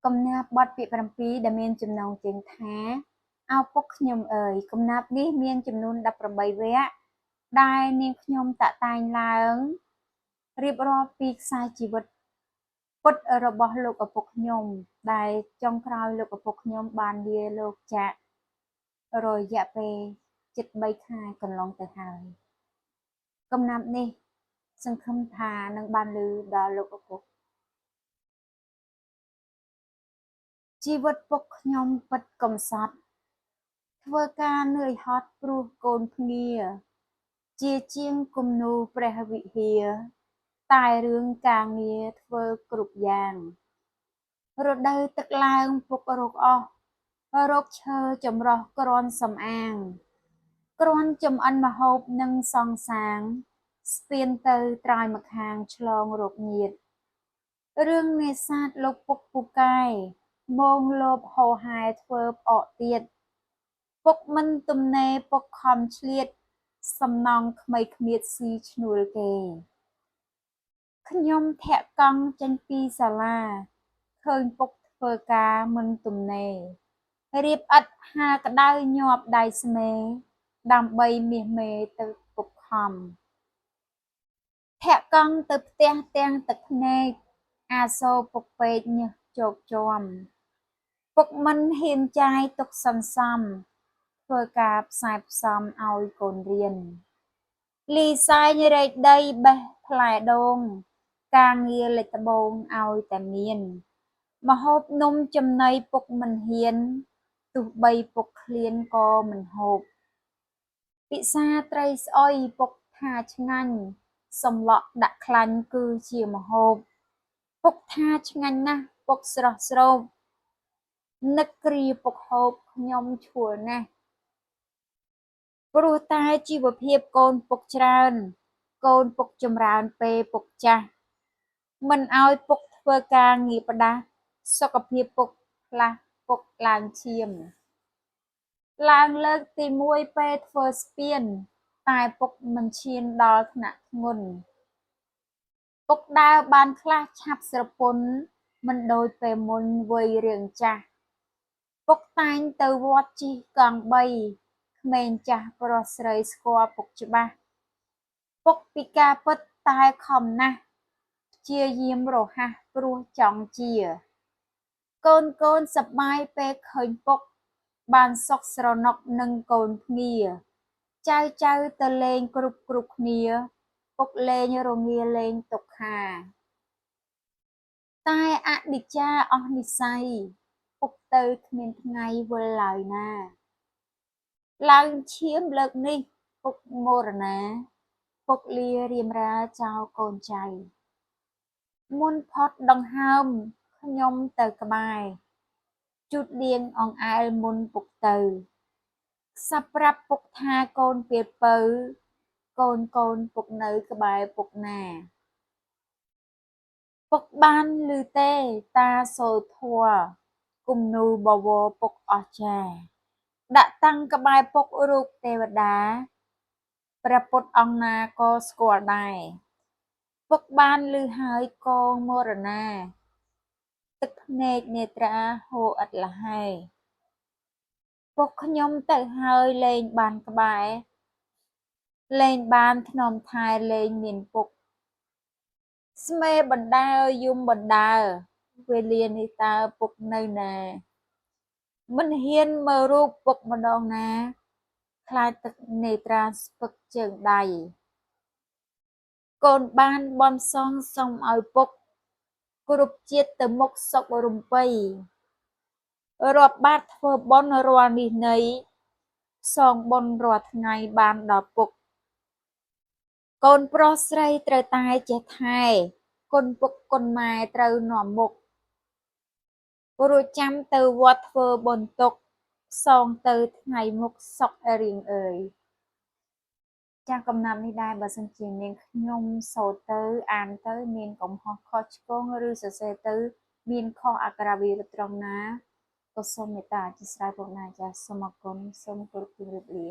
កំណាព្យបទពាក្យ៧ដែលមានចំណងជើងថា ឪពុកខ្ញុំអើយ កំណាព្យនេះមានចំនួន១៨វគ្គ ដែលនាងខ្ញុំតាក់តែងឡើងរៀបរាប់ពីខ្សែជីវិតពិតរបស់លោកឪពុកខ្ញុំ ដែលចុងក្រោយលោកឪពុកខ្ញុំបានលាលោកចាករយៈពេលជិត៣ខែកន្លងទៅហើយ កំណាព្យនេះសង្ឃឹមថានឹងបានឮដល់លោកឪពុក ជីវិតពុកខ្ញុំពិតកម្សត់ ធ្វើការនឿយហត់ព្រោះកូនភ្ងា ជាជាងគំនូរព្រះវិហារ តែរឿងការងារធ្វើគ្រប់យ៉ាង រដូវទឹកឡើងពុករកអស់ រកឈើចម្រុះគ្រាន់សំអាង គ្រាន់ចម្អិនម្ហូបនិងសង់សាង ស្ពានទៅត្រើយម្ខាងឆ្លងរោគញាតិ រឿងនេសាទលោកពុកពូកែ មងលបហូរហែធ្វើផ្អកទៀត ពុកមិនទំនេរពុកខំឆ្លៀត សំណង់ក្មេឃ្មៀតស៊ីឈ្នួលគេ ខ្ញុំធាក់កង់ចេញពីសាលា ឃើញពុកធ្វើការមិនទំនេរ រៀបឥដ្ឋហាលក្តៅញាប់ដៃស្មេ ដើម្បីមាសមេទៅពុកខំ ធាក់កង់ទៅផ្ទះទាំងទឹកភ្នែក អាសូរពុកពេកញើសជោកជាំ ពុកមិនហ៊ានចាយទុកសន្សំ ធ្វើការផ្សែផ្សំឲ្យកូនរៀន លីសែងរែកដីបេះផ្លែដូង ការងារលិចត្បូងឲ្យតែមាន ម្ហូបនំចំណីពុកមិនហ៊ាន ទោះបីពុកឃ្លានក៏មិនហូប ពិសាត្រីស្អុយពុកថាឆ្ងាញ់ សម្លក់ដាក់ខ្លាញ់គឺជាម្ហូប ពុកថាឆ្ងាញ់ណាស់ពុកស្រស់ស្រូប នឹកគ្រាពុកហូបខ្ញុំឆួលណាស់ ព្រោះតែជីវភាពកូនពុកច្រើន កូនពុកចម្រើនពេលពុកចាស់ មិនឲ្យពុកធ្វើការងារផ្ដាស់ សុខភាពពុកផ្លាស់ពុកឡើងឈាម ឡើងលើកទី១ពេលធ្វើស្ពាន តែពុកមិនឈានដល់ថ្នាក់ធ្ងន់ ពុកដើរបានខ្លះឆាប់ស្រពន់ មិនដូចពេលមុនវ័យរាងចាស់ ពុកតែងទៅវត្តជិះកង់បី ក្មេងចាស់ប្រុសស្រីស្គាល់ពុកច្បាស់ ពុកពិការពិតតែខំណាស់ ព្យាយាមរហ័សព្រោះចង់ជា កូនៗសប្បាយពេលឃើញពុក បានសុខស្រណុកនឹងកូនភ្ងា ចៅៗទៅលេងគ្រប់ៗគ្នា ពុកលែងរងាលែងទុក្ខា តែអនិច្ចាអស់និស្ស័យ ពុកទៅគ្មានថ្ងៃវិលឡើយណា ឡើងឈាមលើកនេះពុកមរណា ពុកលារៀមរាចោលកូនចៅ មុនផុតដង្ហើមខ្ញុំទៅក្បែរ ជូតលាងអង្អែលមុនពុកទៅ ខ្សឹបប្រាប់ពុកថាកូនពៀលពៅ កូនៗពុកនៅក្បែរពុកណា ពុកបានឮទេតាសូត្រធម៌ គំនូរបវរពុកអស្ចារ្យ ដាក់តាំងក្បែរពុករូបទេវតា ព្រះពុទ្ធអង្គណាក៏ស្គាល់ដែរ ពុកបានឮហើយកងមរណា ទឹកភ្នែកនេត្រាហូរឥតល្ហែ ពុកខ្ញុំទៅហើយលែងបានក្បែរ លែងបានថ្នមថែលែងមានពុក ស្មេបណ្ដើរយំបណ្ដើរ វេលានេះតើពុកនៅណា មិនហ៊ានមើលរូបពុកម្ដងណា ខ្លាចទឹកនេត្រាស្ពឹកជើងដៃ កូនបានបន់សងសុំឲ្យពុក គ្រប់ជាតិទៅមុខសុខរំពៃ រាប់បាតធ្វើបុណ្យរាល់នេះណី សងបុណ្យរាល់ថ្ងៃបានដល់ពុក កូនប្រុសស្រីត្រូវតែចេះថែ គុណពុកគុណម៉ែត្រូវនាំមុខ រួចចាំទៅវត្តធ្វើបុណ្យទុក សងទៅថ្ងៃមុខសុខរៀងអើយ ចាស់កំណាព្យនេះដែរបើសិនជានាងខ្ញុំសូត្រទៅអានទៅមានកំហុសខុសឆ្គងឬសរសេរទៅមានខុសអក្ខរាវិរុទ្ធត្រង់ណាក៏សូមមេត្តាអធ្យាស្រ័យផងដែរចាសសូមអរគុណសូមគោរពជម្រាបលា